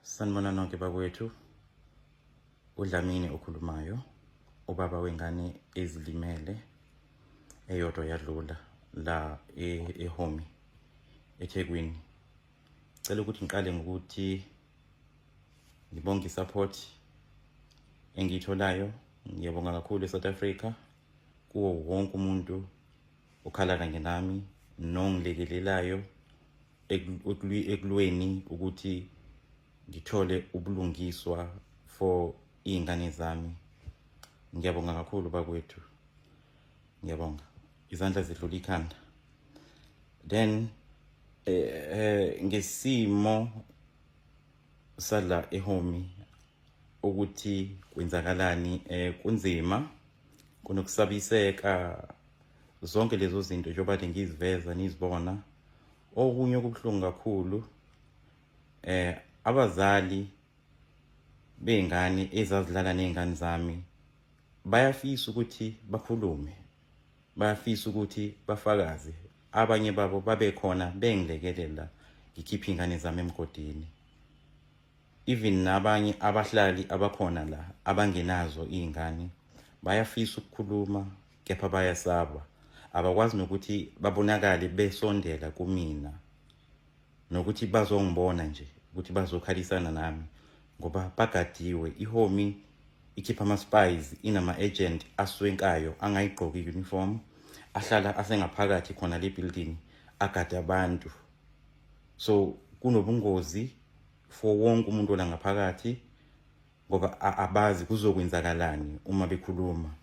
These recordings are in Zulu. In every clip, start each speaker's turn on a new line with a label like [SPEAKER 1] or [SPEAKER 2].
[SPEAKER 1] Sanibona nonke bakwethu. UDlamini okhulumayo, ubaba wengane ezilimele eyodwa yadlula la eHomi eThekwini. Cela ukuthi ngiqale ngokuthi ngibonge isupport engiyitholayo. Ngiyabonga kakhulu eSouth Africa kuwo wonke umuntu okhala kanye nami nongilekelelayo ekulweni ukuthi ngithole ubulungiswa for iy'ngane zami. Ngiyabonga kakhulu bakwethu, ngiyabonga. Izandla zidlula ikhanda. Then ngesimo sala ehomi ukuthi kwenzakalani, kunzima, kunokusabiseka zonke lezo zinto njengoba ngiziveza nizibona. Okunye okubuhlungu kakhulu, abazali bey'ngane ezazidlala ney'ngane zami bayafisa ukuthi bakhulume, bayafisa ukuthi bafakaze, abanye babo babe khona bengilekelela ngikhiphe iy'ngane zami emgodini. Even nabanye abahlali abakhona la abangenazo iy'ngane bayafisa ukukhuluma kepha bayasaba, abakwazi nokuthi babonakale besondela kumina nokuthi bazongibona nje ukuthi bazokhalisana nami ngoba bagadiwe. Ihomi ikhipha ama-spies, inama-agent aswenkayo angayigqoki i-uniform, ahlala asengaphakathi khona le building agade abantu. So kunobungozi for wonke umuntu ola ngaphakathi ngoba abazi kuzokwenzakalani uma bekhuluma.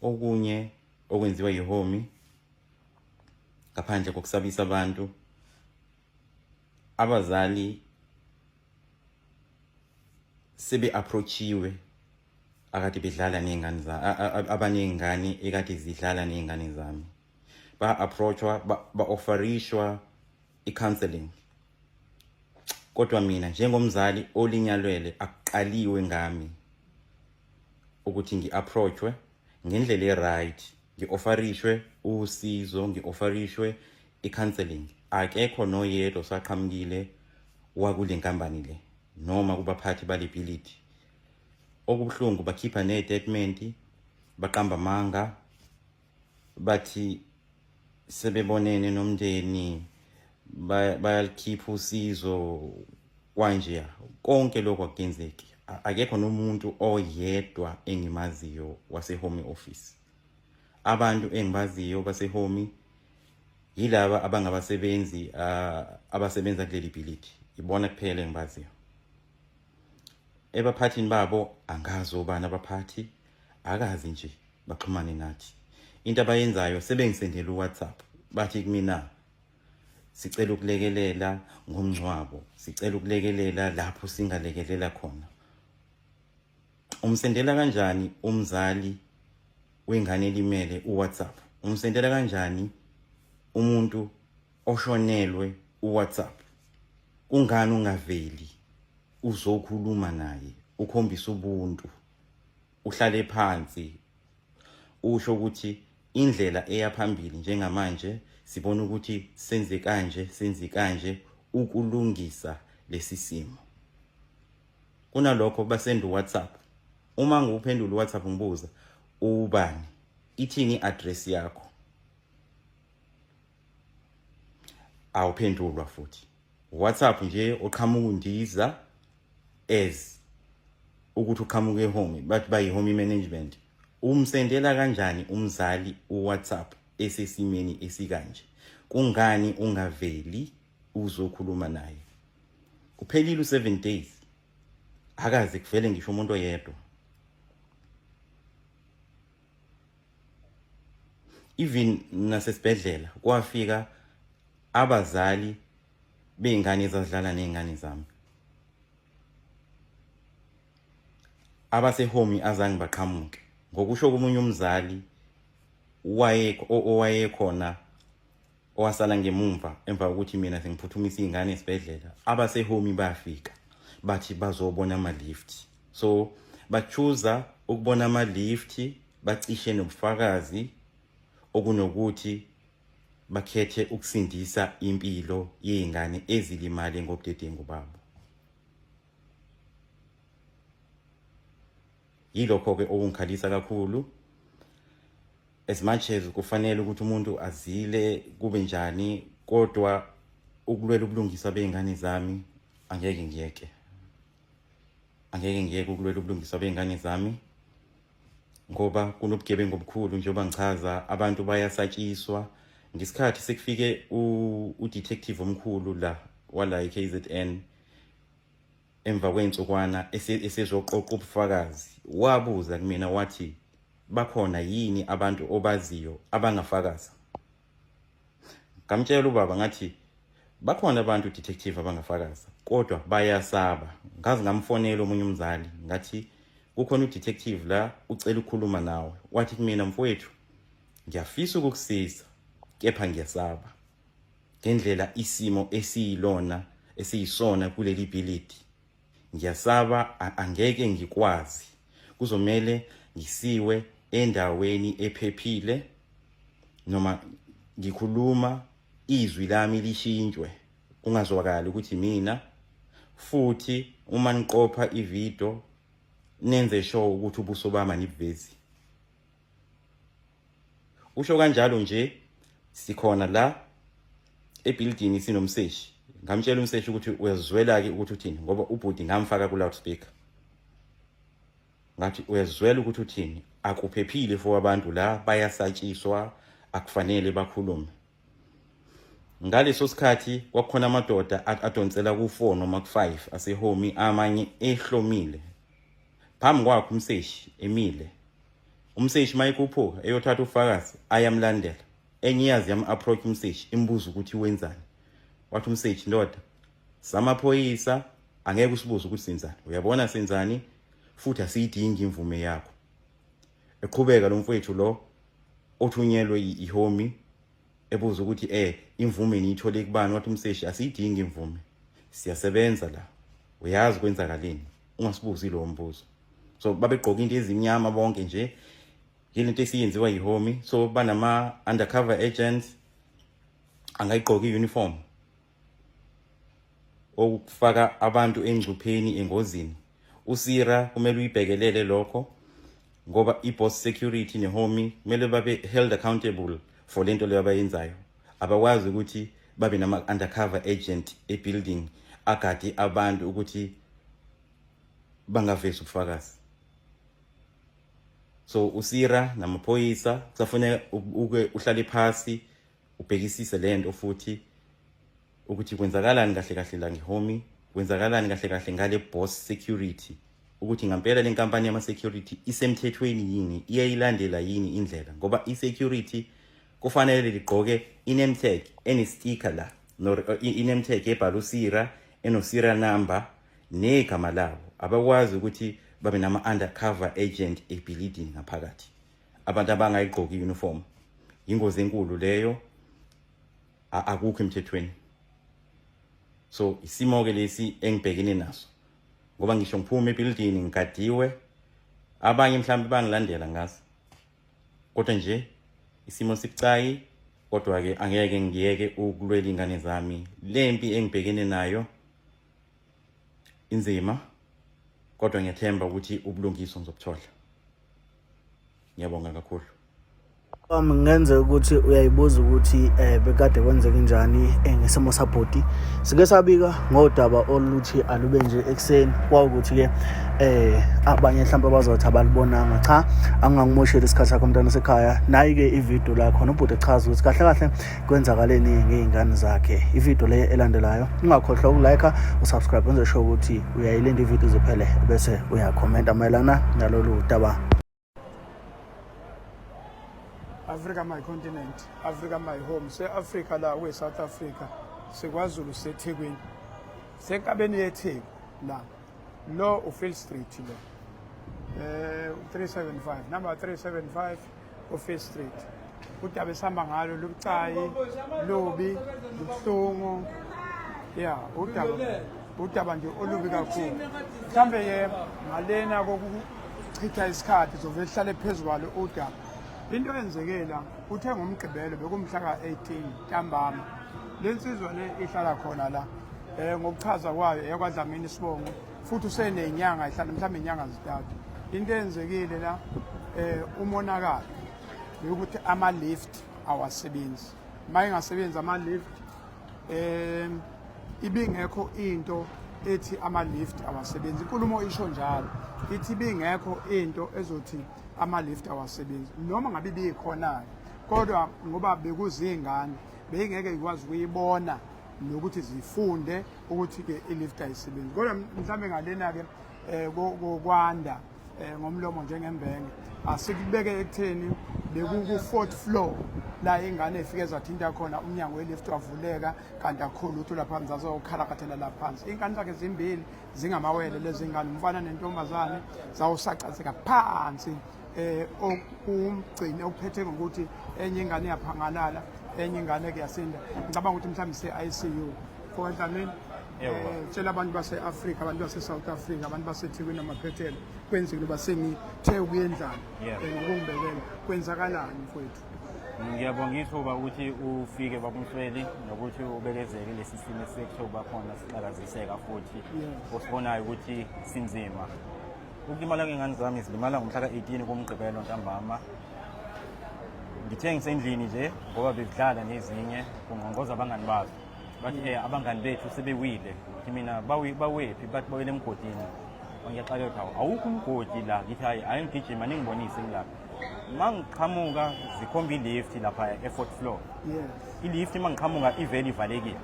[SPEAKER 1] Okunye okwenziwa yihomi ngaphandle kokusabisa abantu, abazali sebe-approachiwe akade bedlala ney'ngane abaney'ngane ekade zidlala ney'ngane zami, ba-approachwa, ba-offerishwa i-counseling, kodwa mina njengomzali olinyalwele akuqaliwe ngami ukuthi ngi-approachwe ngendlela e-right, ngi-offerishwe usizo, ngi-offerishwe i-counseling. Akekho noyedwa osaqhamukile wakule nkampani le noma kubaphathi bale bhilidi. Okubuhlungu, bakhipha ney'tatimenti, baqamba amanga, bathi sebebonene nomndeni, bayalikhipha usizo kanje. Konke lokho akuyenzeki. Akekho nomuntu oyedwa engimaziyo wase-home office. Abantu engibaziyo base-home yilaba abangabasebenzi abasebenza kuleli bhilidi, ibona kuphela engibaziyo. Ebaphathini babo angazi obani abaphathi, akazi nje baxhumane nathi. Into abayenzayo, sebengisendela uWhatsApp, bathi kumina sicela ukulekelela ngomngcwabo, sicela ukulekelela lapho singalekelela khona. Umsendela kanjani umzali wengane elimele uWhatsApp? Umsendela kanjani umuntu oshonelwe uWhatsApp? Kungani ungaveli uzokhuluma naye, ukhombisa ubuntu, uhlale phansi, usho ukuthi indlela eya phambili njengamanje sibona ukuthi senze kanje, senze kanje ukulungisa lesi simo? Kunalokho basenda uWhatsApp. Uma ngiwuphendula uWhatsApp ngibuza ubani, ithini i-address yakho, awuphendulwa futhi. WhatsApp nje oqhamuka undiza as ukuthi uqhamuka ehome, bathi bayi-home management. Umsendela kanjani umzali uWhatsApp esesimeni esikanje? Kungani ungaveli uzokhuluma naye? Kuphelile u-7 days, akaze kuvele ngisho umuntu oyedwa. Even nasesibhedlela kwafika abazali bey'ngane ezazidlala ney'ngane zami. Abasehomi azange baqhamuke. Ngokusho komunye umzali owayekhona owasala ngemumva emva kokuthi mina sengiphuthumisa iy'ngane esibhedlela, abasehomi bafika bathi bazobona ama-lift. So bachuza ukubona ama-lift bacishe nobufakazi okunokuthi bakhethe ukusindisa impilo yey'ngane ezilimale ngobudedengu babo. Yilokho-ke okungikhalisa kakhulu. As much as kufanele ukuthi umuntu azile kube njani, kodwa ukulwela ubulungiswa bey'ngane zami angeke ngiyeke. Angeke ngiyeke ukulwela ubulungiswa bey'ngane zami ngoba kunobugebengu obukhulu. Njengoba ngichaza, abantu bayasatshiswa. Ngesikhathi sekufike u-detective omkhulu la wala e-KZN emva kwey'nsukwana esezoqoqa ubufakazi, wabuza kumina wathi bakhona yini abantu obaziyo abangafakaza. Ngamtshela ubaba ngathi bakhona abantu, detective, abangafakaza kodwa bayasaba. Ngaze ngamfonela omunye umzali ngathi kukhona udetective la, ucela ukukhuluma nawe. Wathi kumina, mfowethu, ngiyafisa ukukusiza kepha ngiyasaba ngendlela isimo esiyilona esiyisona kuleli bhilidi. Ngiyasaba, angeke ngikwazi, kuzomele ngisiwe endaweni ephephile noma ngikhuluma izwi lami lishintshwe kungazwakali ukuthi mina. Futhi uma niqopha ivideo nenze sure ukuthi ubuso bami anibuvezi. Usho kanjalo nje, sikhona la ebuilding sinomseshi. Ngamtshela umseshi ukuthi uyazwela ke ukuthi uthini, ngoba ubhuti ngamfaka ku loudspeaker. Ngathi uyazwela ukuthi uthini, akuphephile for abantu la, bayasatshiswa, akufanele bakhulume. Ngaleso sikhathi kwakukhona amadoda adonsela ku-4 noma ku-5 aseHomii, amanye ehlomile. Phambi kwakhe umseshi emile. Umseshi mayekhuphuka eyothatha ufakazi, ayamlandela. Enye iyazi yam-approach umseshi imbuza ukuthi wenzani. Wathi umseshi, ndoda, samaphoyisa, angeke usibuze ukuthi senzani, uyabona senzani, futhi asiyidingi imvume yakho. Eqhubeka lo mfowethu lo othunyelwe iHomii ebuza ukuthi imvume niyithole kubani. Wathi umseshi, asiyidingi imvume, siyasebenza la, uyazi kwenzakaleni, ungasibuzi lo mbuzo. So babegqoka into ezimnyama bonke nje, yilento esiyenziwa yiHomii. So banama undercover agents angayigqoka i-uniform, okufaka abantu engcupheni, engozini. Usira kumele uyibhekelele lokho ngoba i-Boss Security neHomii kumele babe held accountable for lento leyo abayenzayo. Abakwazi ukuthi babe nama-undercover agent ebuilding agade abantu ukuthi bangavezi ubufakazi. So usira namaphoyisa kusafuneka uke uhlale phasi ubhekisise lento futhi ukuthi kwenzakalani kahle kahle la ngeHomii, kwenzakalani kahle kahle ngale Boss Security, ukuthi ngampela le nkampani yama-security isemthethweni yini, iyayilandela yini indlela, ngoba i-security kufanele ligqoke i-name tag ene-sticker la, no, i-name tag ebhala usira, eno-serial number negama labo. Abakwazi ukuthi babe nama-undercover agent ebhilidini ngaphakathi, abantu abangayigqoki i-uniform. Ingozi enkulu leyo, akukho emthethweni. So isimo ke lesi engibhekene naso, ngoba ngisho ngiphuma ebuilding ngigadiwe, abanye mhlawumbe bangilandela ngazi, kodwa nje isimo sibucayi. Kodwa ke angeke ngiyeke ukulwela ingane zami. Lempi engibhekene nayo inzima, kodwa ngiyathemba ukuthi ubulungiswa ngizobuthola. Ngiyabonga kakhulu.
[SPEAKER 2] Wami, kungenzeka ukuthi uyayibuza ukuthi bekade kwenzeke njani ngesimo sabhuti. Sike sabika ngodaba oluthi alube nje ekuseni, kwawukuthi-ke abanye mhlawumbe bazothi abalibonanga. Cha, angangimosheli isikhathi sakho mntwana sekhaya. Nayi-ke ividiyo la khona ubhuti echaza ukuthi kahle kahle kwenzakaleni ngey'ngane zakhe. Ividiyo le elandelayo, ungakhohlwa ukulike, usubscribe, wenze sure ukuthi uyayilinda ividiyo iziphele bese uyakhomenta mayelana nalolu daba.
[SPEAKER 3] Africa my continent, Africa my home. Se-Africa la we-South Africa, sikwaZulu, seThekwini, senkabeni yeTheku la. Lo uField Street lo. 375, number 375 uField Street. Udaba esihamba ngalo lubucayi, lubi, lubuhlungu. Yeah, udaba nje olubi kakhulu. Mhlambe ke ngalena kokuchitha isikhathi zovele hlale phezu kwalo udaba. Into eyenzeke la, uthe ngoMgqibelo bekumhla ka-18 ntambama, le nsizwa le ihlala khona la, ngokuchaza kwayo eyakwaDlamini isibongo, futhi usenenyanga ihlala mhlawumbe inyanga zintathu. Into eyenzekile la umonakalo ukuthi ama lift awasebenzi. Uma engasebenzi ama lift ibingekho into ethi ama lift awasebenzi. Inkulumo isho njalo. Ithi ibingekho into ezothi ama lift awasebenzi. Noma ngabe ibikhona kodwa ngoba bekuzingane beyingeke ikwazi ukuyibona nokuthi zifunde ukuthi ke i-lift ayisebenzi. Kodwa mhlambe ngalena ke kokwanda ngomlomo njengembenge asikubeke ekutheni bekuku fourth floor la ingane ifike zathinta khona umnyango welift wavuleka kanti akukho lutho lapha phansi zazokhalakathela la phansi. Iy'ngane zakhe zimbili zingamawele lezi ngane, umfana nentombazane, zawusacazeka phansi okumgcine okuphethe ngokuthi enye ingane yaphangalala, enye ingane kuyasinda. Ngicabanga ukuthi mhlawumbe ise-ICU. Mfoka Dlamini, tshela abantu base-Afrika, abantu base-South Africa, abantu baseThekwini namaphethelo, kwenzekile uba sengithe ukuyendlala ngokungibekela kwenzakalani mfowethu?
[SPEAKER 1] Ngiyabonga ithuba ukuthi ufike babumsweli nokuthi ubekezele lesi simo esekuthe khona sixakaziseka futhi osibonayo ukuthi sinzima. Ukulimala kwey'ngane zami zilimala ngomhla ka-18 kuMgqibelo ntambama. Ngithe ngisendlini nje ngoba bezidlala nezinye kungqongqoza abangani bazo. Bathi abangani bethu sebewile. Ngithi mina bawephi? Bathi bawele emgodini. Ngiyaxakeka ukuthi hawu awukho umgodi la. Ngithi hayi ake ngigijima ningibonise ngilapha. Uma ngiqhamuka zikhomba i-lift lapha e-fourth floor. I-lift uma ngiqhamuka ivele ivalekile.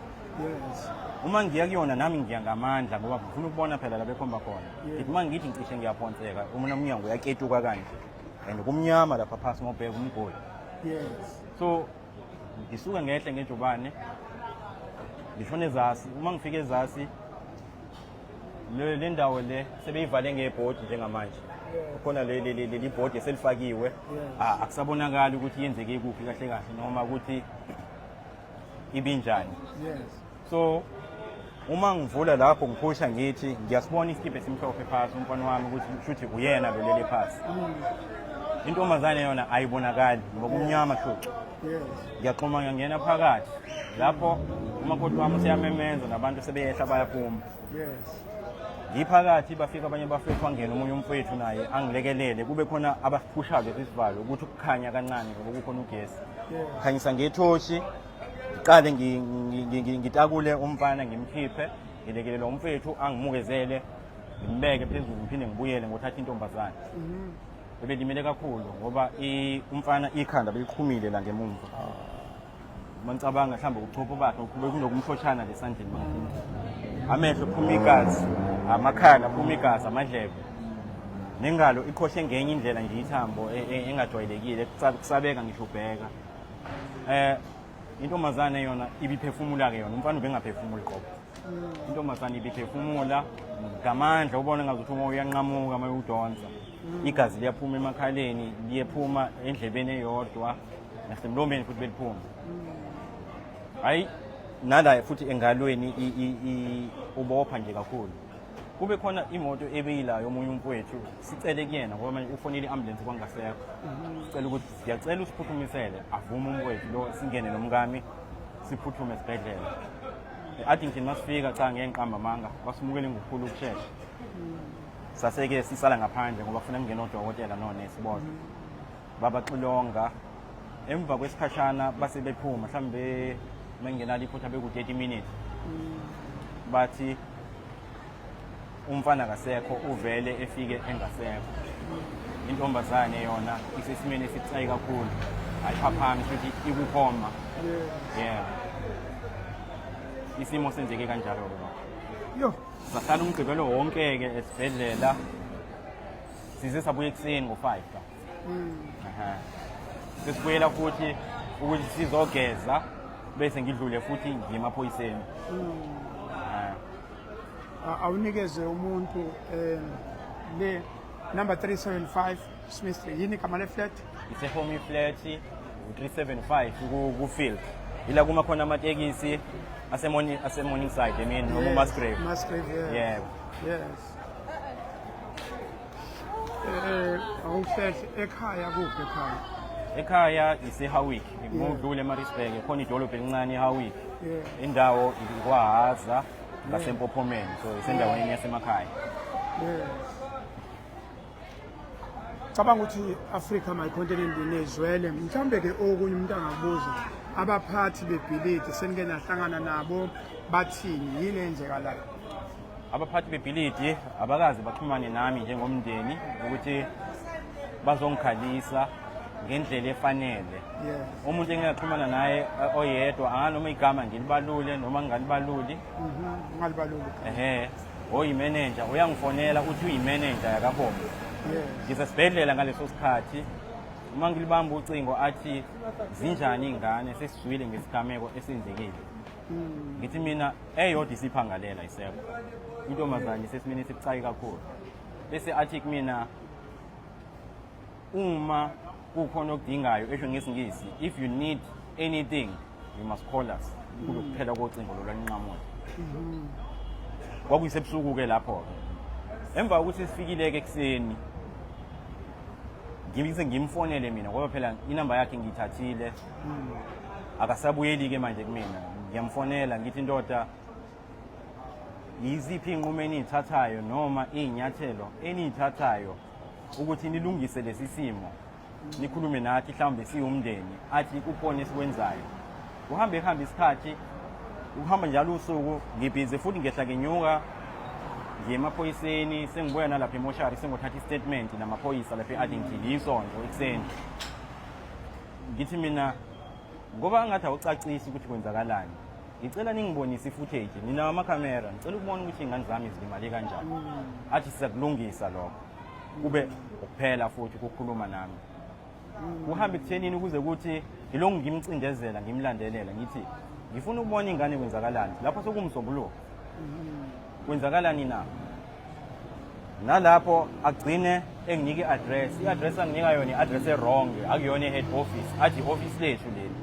[SPEAKER 1] Uma ngiya kuyona nami ngiya ngamandla ngoba ngifuna ukubona phela la bekhomba khona. Ngithi uma ngithi ngicishe ngiyaphonseka umona umnyango uyaketuka kanje. And kumnyama lapha phasi ngobheka umgodi. So ngisuka ngehle ngejubane ngishone ezasi. Uma ngifika ezasi le ndawo le sebeyivale ngebhodi njengamanje. Khona leli bhodi eselifakiwe. Akusabonakali ukuthi yenzeke kuphi kahle kahle noma ukuthi ibinjani. So uma ngivula lapho ngiphusha ngithi ngiyasibona isikibha esimhlophe phasi umfana wami ukuthi kushuthi uyena lo lele phasi. Intombazane yona ayibonakali ngoba kumnyama shucu. Ngiyaxhuma ngiyangena phakathi lapho umakoti wami useyamemeza nabantu sebeyehla bayaphuma. Ngiphakathi bafika abanye bafethu wangena omunye umfowethu naye angilekelele kube khona abasiphushayo isivalo ukuthi ukukhanya kancane ngoba kukhona ugesi. Khanyisa ngethoshi ngiqale ngitakule umfana ngimkhiphe ngilekelele umfethu angimukezele ngimbeke phezulu ngiphinde ngibuyele ngothatha intombazane. Bebelimele kakhulu ngoba umfana ikhanda beliqhumile la ngemumva. Uma ngicabanga mhlawumbe ubuchopho bakhe bekunokumhlotshana lesandleni manje. Amehlo phuma igazi, amakhala aphuma igazi, amadlebe. Nengalo iqhoshe ngenye indlela nje ithambo engajwayelekile kusabeka ngisho ubheka. Intombazane yona ibiphefumula ke yona, umfana ubengaphefumuli qobo. Intombazane ibiphefumula ngamandla ubona ngazuthi uma uyanqamuka uma udonsa. Igazi liyaphuma emakhaleni, liyephuma endlebeni eyodwa nasemlomeni futhi beliphuma. Hayi nala futhi engalweni ubopha nje kakhulu. Kube khona imoto ebeyilayo omunye umfowethu sicele kuyena ngoba manje ufonile i-ambulance kwangasekho. Sicela ukuthi siyacela usiphuthumisele avume umfowethu lo singene nomkami siphuthume esibhedlela. E-Addington masifika cha ngeke ngiqambe amanga basimukele ngokukhulu ukushesha. Saseke sisala ngaphandle ngoba kufanele kungene odokotela nonesi bodwa. Babaxilonga emva kwesikhashana base bephuma mhlawumbe mengenalo iphutha beku-30 minutes. Bathi umfana kasekho uvele efike engasekho. Intombazane yona isesimeni esibucayi kakhulu ayiphaphami futhi ikukhoma. Yeah. Isimo senzeke kanjalo-ke baba.
[SPEAKER 3] Yo.
[SPEAKER 1] Sahlala umgqibelo wonke-ke esibhedlela size sabuya ekuseni ngo-5 ka. Sesibuyela futhi ukuthi sizogeza bese ngidlule futhi ngiye emaphoyiseni.
[SPEAKER 3] Awunikeze umuntu le number 375 Smith Street. Yini igama le flat?
[SPEAKER 1] Ise-home flat u-375 ku-field. Ila kuma khona amatekisi ase-Morningside emini noma uMusgrave.
[SPEAKER 3] Musgrave, yeah.
[SPEAKER 1] Yebo.
[SPEAKER 3] Yes. Awuhlehle ekhaya kuphi ekhaya?
[SPEAKER 1] Ekhaya ise-Howick, ngudlule eMaritzburg, khona idolobha elincane eHowick. Indawo ikwaHaza ngasempophomeni, so isendaweni yasemakhaya.
[SPEAKER 3] Yes. Cabanga ukuthi Africa my continent inezwele mhlawumbe ke okunye umuntu angakubuza abaphathi bebhilidi senike nahlangana nabo bathini yini eyenzekalayo?
[SPEAKER 1] Abaphathi bebhilidi abakaze baxhumane nami njengomndeni ukuthi bazongikhalisa ngendlela efanele. Umuntu engingaxhumana naye oyedwa anganoma igama ngilibalule noma ngingalibaluli.
[SPEAKER 3] Ungalibaluli.
[SPEAKER 1] Ehhe. Oyimenenja uyangifonela uthi uyimenenja yakaHobo. Ngisesibhedlela ngaleso sikhathi uma ngilibamba ucingo athi zinjani iy'ngane sesizwile ngesigameko esenzekile. Ngithi mina eyodwa isiphangalela isekho. Intombazane isesimeni esibucayi kakhulu. Bese athi kumina uma kukhona okudingayo esho ngesiNgisi if you need anything you must call us kube kuphela kocingo lolwanqamula. Kwakuyisebusuku-ke lapho-ke. Emva kokuthi sifikile-ke ekuseni ngibise ngimfonele mina ngoba phela inamba yakhe ngiyithathile akasabuyeli-ke manje kumina ngiyamfonela ngithi ndoda yiziphi iy'nqumo eniy'thathayo noma iy'nyathelo eniy'thathayo ukuthi nilungise lesi simo nikhulume nathi mhlawumbe siwumndeni athi kukhona esikwenzayo kuhambe kuhambe isikhathi ukuhamba njalo usuku ngibhizi futhi ngehla ngenyuka ngiye emaphoyiseni sengibuya nalapha emoshari sengothatha istatement namaphoyisa lapha e-addington yisonto ekuseni ngithi mina ngoba angathi awucacisi ukuthi kwenzakalani ngicela ningibonise i-footage ninawo amakhamera ngicela ukubona ukuthi iy'ngane zami zilimale kanjani athi sizakulungisa lokho kube ukuphela futhi ukukhuluma nami kuhambe kuthenini ukuze kuthi ngilokhu ngimcindezela ngimlandelela ngithi ngifuna ukubona ingane kwenzakalani lapho sekumsombuluko kwenzakalani na nalapho agcine enginika i-address i-address anginika yona i-address e-wrong akuyona i-head office athi i-office lethu leli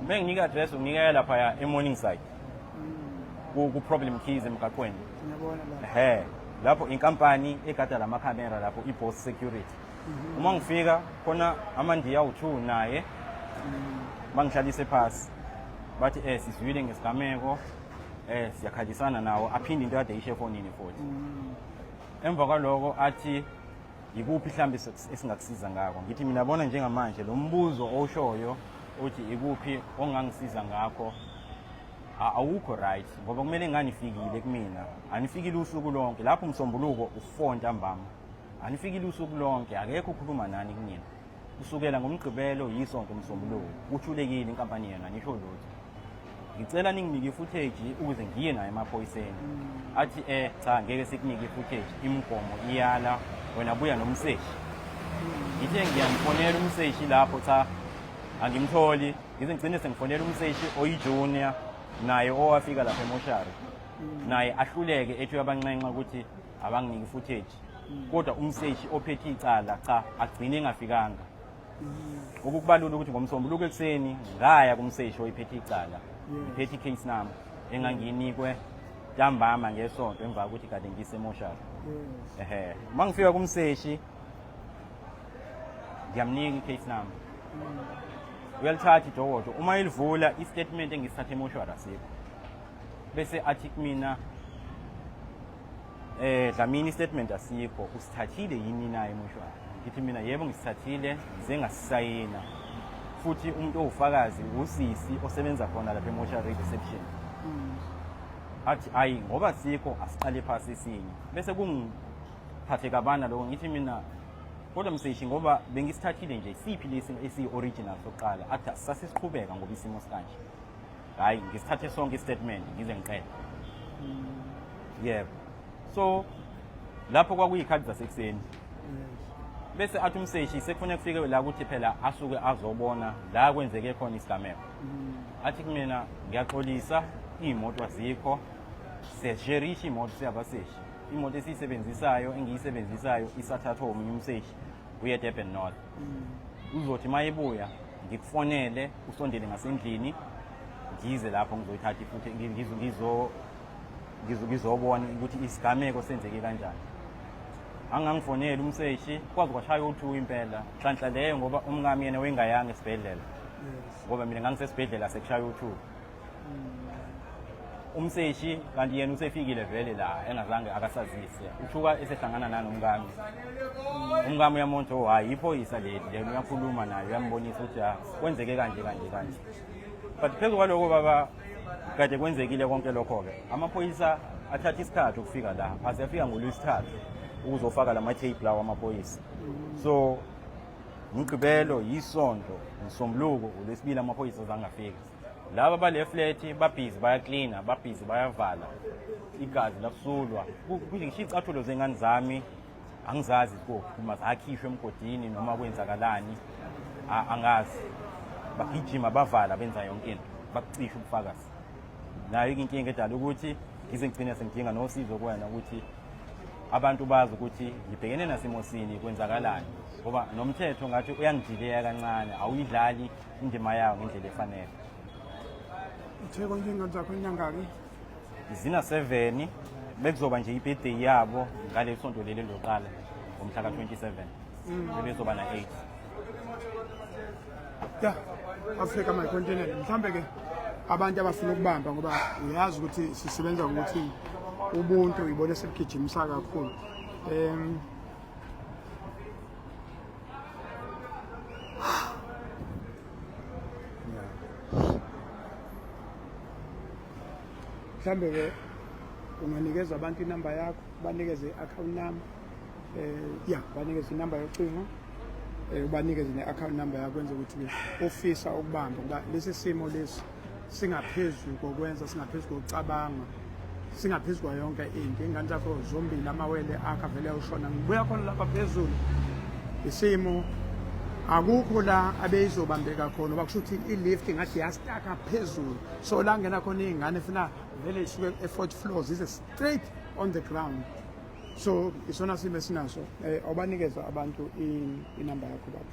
[SPEAKER 1] uma enginika i-address unginika laphaya e-Morningside ku-Problem Keys emgaqweni ehe lapho inkampani egada lamakhamera lapho i-Boss Security uma ngifika khona amandiya awu-two naye bangihlalise phasi bathi sizwile ngesigameko siyakhalisana nawo aphinde into kade isho efonini futhi emva kwaloko athi ikuphi mhlawumbe esingakusiza ngakho ngithi mina bona njengamanje lo mbuzo owushoyo uthi ikuphi ongangisiza ngakho awukho right ngoba kumele nganifikile kumina anifikile usuku lonke lapho umsombuluko u-4 ntambama anifikile usuku lonke akekho ukhuluma nani kunina kusukela ngomgqibelo yisonto umsombuluko kuthulekile inkampani yena nisho lutho ngicela ninginike i-footage ukuze ngiye nayo emaphoyiseni athi cha ngeke sikunike i-footage imigomo iyala wena buya nomseshi ngithe ngiyamfonela umseshi lapho cha angimtholi ngize ngigcine sengifonela umseshi oyi-junior naye owafika lapha emoshari naye ahluleke ethi uyabanxenxa ukuthi abanginike i-footage kodwa umseshi ophethe icala cha agcine engafikanga Ukukubalula ukuthi ngomsombuluko ekuseni ngaya kumseshi oyiphethe icala ngiphethe i-case number engangiyinikwe ntambama ngesonto emva kokuthi kade ngisemoshari ehe uma ngifika kumseshi ngiyamnika i-case number uyalithatha idokodo uma ilivula i-statement engisithathe emoshwari asikho bese athi kumina Dlamini istatement asikho usithathile yini na emoshwari ngithi mina yebo ngisithathile ngize ngasisayina futhi umuntu owufakazi usisi osebenza khona lapha emoshwari reception athi ayi ngoba sikho asiqale phasi esinye bese kungiphathe kabana lokho ngithi mina kodwa mseshi ngoba bengisithathile nje siphi lesi esiyi-original sokuqala athi sasisiqhubeka ngoba isimo sikanje hayi ngisithathe sonke istatement ngize ngiqede yebo so lapho kwakuyikhathi zasekuseni bese athi umseshi sekufanele kufike la ukuthi phela asuke azobona la kwenzeke khona isigameko athi kumina ngiyaxolisa iy'moto azikho siyasherisha imoto siyabaseshi imoto esiyisebenzisayo engiyisebenzisayo isathathwa omunye umseshi uye Durban North uzothi uma ebuya ngikufonele usondele ngasendlini ngize lapho ngizoyithatha futhi ngizobona ukuthi isigameko senzeke kanjani angangifoneli umseshi kwaze kwashaya u-two impela nhlanhla leyo ngoba umkami yena wengayanga esibhedlela ngoba mina ngangisesibhedlela sekushaya u-two. Umseshi kanti yena usefikile vele la engazange akasazise. Uthuka esehlangana nanomkami. Umkami uyamonto oh hayi iphoyisa leli yena uyakhuluma naye uyambonisa ukuthi ah kwenzeke kanje kanje kanje. But phezu kwaloko baba kade kwenzekile konke lokho-ke amaphoyisa athatha isikhathi ukufika la aze afika ngolwesithathu ukuzofaka la ma-tape lawo amaphoyisa so mgqibelo yisonto msombuluko ulwesibili amaphoyisa azange afika laba bale flat babhizi bayaklina babhizi bayavala igazi lakusulwa ngisho iy'cathulo zey'ngane zami angizazi kuphi uma zakhishwa emgodini noma kwenzakalani angazi bagijima bavala benza yonke into bakucisha ubufakazi nayo inkinga edala ukuthi ngize ngigcine sengidinga nosizo kuwena ukuthi abantu bazi ukuthi ngibhekene nasimo sini kwenzakalani ngoba nomthetho ngathi uyangidileya kancane awuyidlali indima yawo ngendlela efanele.
[SPEAKER 3] Uthe konke ingane zakho inyangaki?
[SPEAKER 1] Zina 7 bekuzoba nje i-birthday yabo ngaleli sonto leli loqala ngomhla ka-27 bebezoba na-8.
[SPEAKER 3] Ya, Africa my continent. Mhlambe ke abantu abafuna ukubamba ngoba uyazi ukuthi sisebenza ngokuthi ubuntu ibona esibugijimisa kakhulu. Mhlambe ke unganikeza abantu inamba yakho, banikeze i-account number. Ya, banikeze inamba yocingo. Ubanikeze ne-account number yakho kwenze ukuthi ufisa ukubamba ngoba lesi simo lesi singaphezu kokwenza, singaphezu kokucabanga, singaphezu kwayo yonke into. Ingane zakho zombili amawele akho avele ushona. Ngibuya khona lapha phezulu. Isimo akukho la abeyizobambeka khona ngoba kusho ukuthi i-lift ngathi yastaka phezulu. So la ngena khona iy'ngane funa vele isuke e-fourth floor zize straight on the ground. So isona simo esinaso. Awubanikeza abantu inamba yakho baba.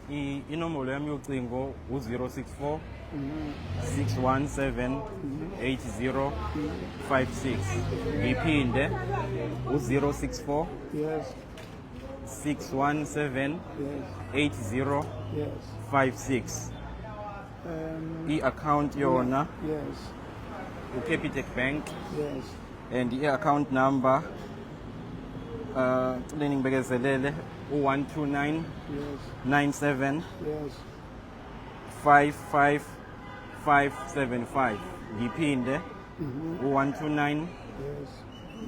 [SPEAKER 1] Inombolo yami yocingo u-064 617 8056. Ngiphinde u-064 617 8056. I-account yona uCapitec Bank. And i-account number cela ngibekezelele u-129 97 55575. Ngiphinde u-129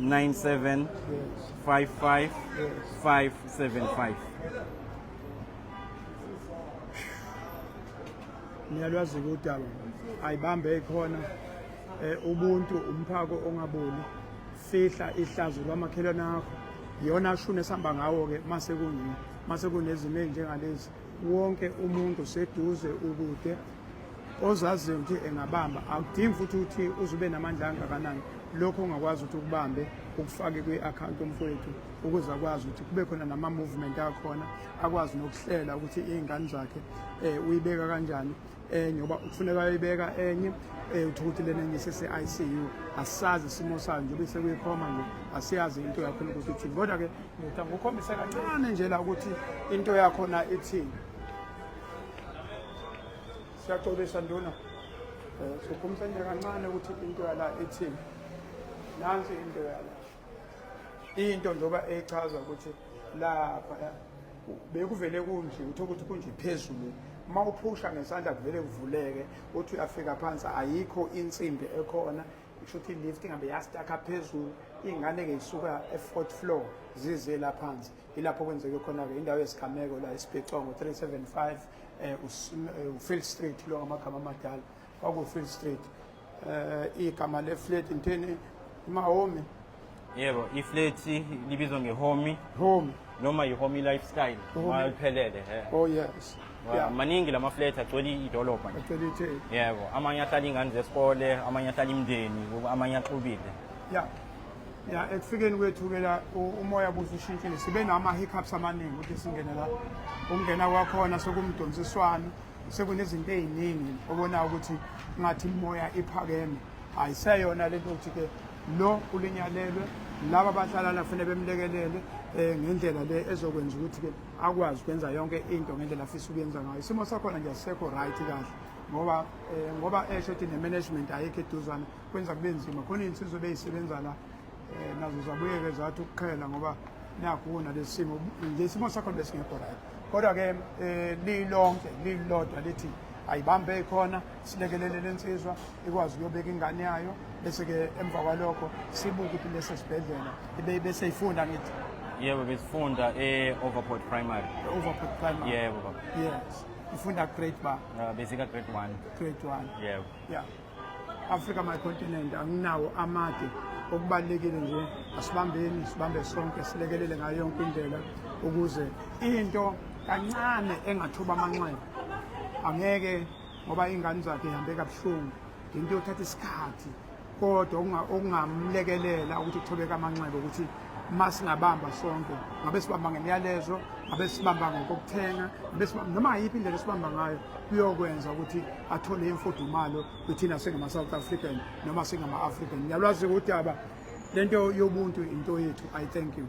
[SPEAKER 1] 97 55575.
[SPEAKER 3] Niyalwazi udaba ayibambe ikhona ubuntu umphako ongaboli fihla ihlazo lwamakhelwane akho iyona shuni esihamba ngawo-ke mase kunje mase kunezimo ey'njengalezi wonke umuntu seduze ukude ozaziyo ukuthi engabamba akudingi futhi ukuthi uze ube namandla angakanani lokho ongakwazi ukuthi ukubambe ukufake kwi-akhawunti yomfowethu ukuze akwazi ukuthi kube khona nama-movement akhona akwazi nokuhlela ukuthi iy'ngane zakhe um uyibeka kanjani enye ngoba kufuneka ayibeka enye uthola ukuthi lena enye isese-ICU asisazi isimo sayo njengoba isekuyikhoma nje asiyazi into yakhona ukuthi ithini kodwa-ke ngithi angikukhombise kancane nje la ukuthi into yakhona ithini. Siyaxolisa nduna, sikhombisa nje kancane ukuthi into yala ithini. Nansi into yala, into njengoba echaza ukuthi lapha bekuvele kunje, uthola ukuthi kunje phezulu, uma uphusha ngesandla kuvele kuvuleke, uthi uyafika phansi ayikho insimbi ekhona, kusho ukuthi i-lift ingabe yastakha phezulu, iy'ngane-ke isuka e-fourth floor zize la phansi. Ilapho kwenzeke khona-ke indawo yesigameko la eSibhicongo 375 uField Street, lo ngamagama amadala kwaku-Field Street. Igama le-flat inteni iMahomi?
[SPEAKER 1] Yebo, iflat libizwa ngeHomi.
[SPEAKER 3] Home.
[SPEAKER 1] Noma iHomi Lifestyle maliphelele.
[SPEAKER 3] Oh yes.
[SPEAKER 1] Yeah. Maningi lama flat agcwele idolobha nje.
[SPEAKER 3] Agcwele iTheku.
[SPEAKER 1] Yebo, amanye ahlala ingane zesikole, amanye ahlala imindeni, amanye axubile.
[SPEAKER 3] Yeah. Ya, ekufikeni kwethu ke la umoya busushintshile, sibe nama hiccups amaningi ukuthi singene la. Ukungena kwakhona sekumdonsiswano, sekunezinto eziningi obonayo ukuthi ngathi imoya iphakeme. Ayiseyona lento ukuthi ke lo ulinyalelwe, laba abahlala la kufanele bemlekelele ngendlela le ezokwenza ukuthi ke akwazi ukwenza yonke into ngendlela afisa ukuyenza ngayo. Isimo sakhona nje asisekho right kahle. Ngoba ngoba esho ukuthi ne-management ayikho eduzane, kwenza kube nzima. Khona iy'nsizwa ebeyisebenza la, nazo zabuyeke zathi ukuqhela ngoba nakhu kunalesi simo nje, isimo sakho besingekho right. Kodwa-ke lilonke lilodwa lithi ayibambe ikhona, silekelele lensizwa ikwazi ukuyobeka ingane yayo, bese-ke emva kwalokho sibuke ukuthi lesi sibhedlela ibe bese ifunda ngithi.
[SPEAKER 1] Yebo, besifunda e-Overport Primary.
[SPEAKER 3] Overport Primary.
[SPEAKER 1] Yebo baba.
[SPEAKER 3] Yes, ifunda grade ba?
[SPEAKER 1] Besika grade 1.
[SPEAKER 3] Grade 1.
[SPEAKER 1] Yebo.
[SPEAKER 3] Yeah. Africa my continent, anginawo amade. Okubalulekile nje, asibambeni, sibambe sonke, silekelele ngayo yonke indlela ukuze into kancane engathuba amanxeba angeke, ngoba ingane zakhe ihambe kabuhlungu, into yothatha isikhathi, kodwa okungamlekelela ukuthi kuthobeke amanxeba ukuthi masingabamba sonke, ngabe sibamba ngemiyalezo, ngabe sibamba ngokokuthenga, ngabe sibamba noma yiphi indlela esibamba ngayo, kuyokwenza ukuthi athole imfudumalo kuthina singama-South African noma singama-African. Ngiyalwazi udaba lento yobuntu, into yethu. I thank you.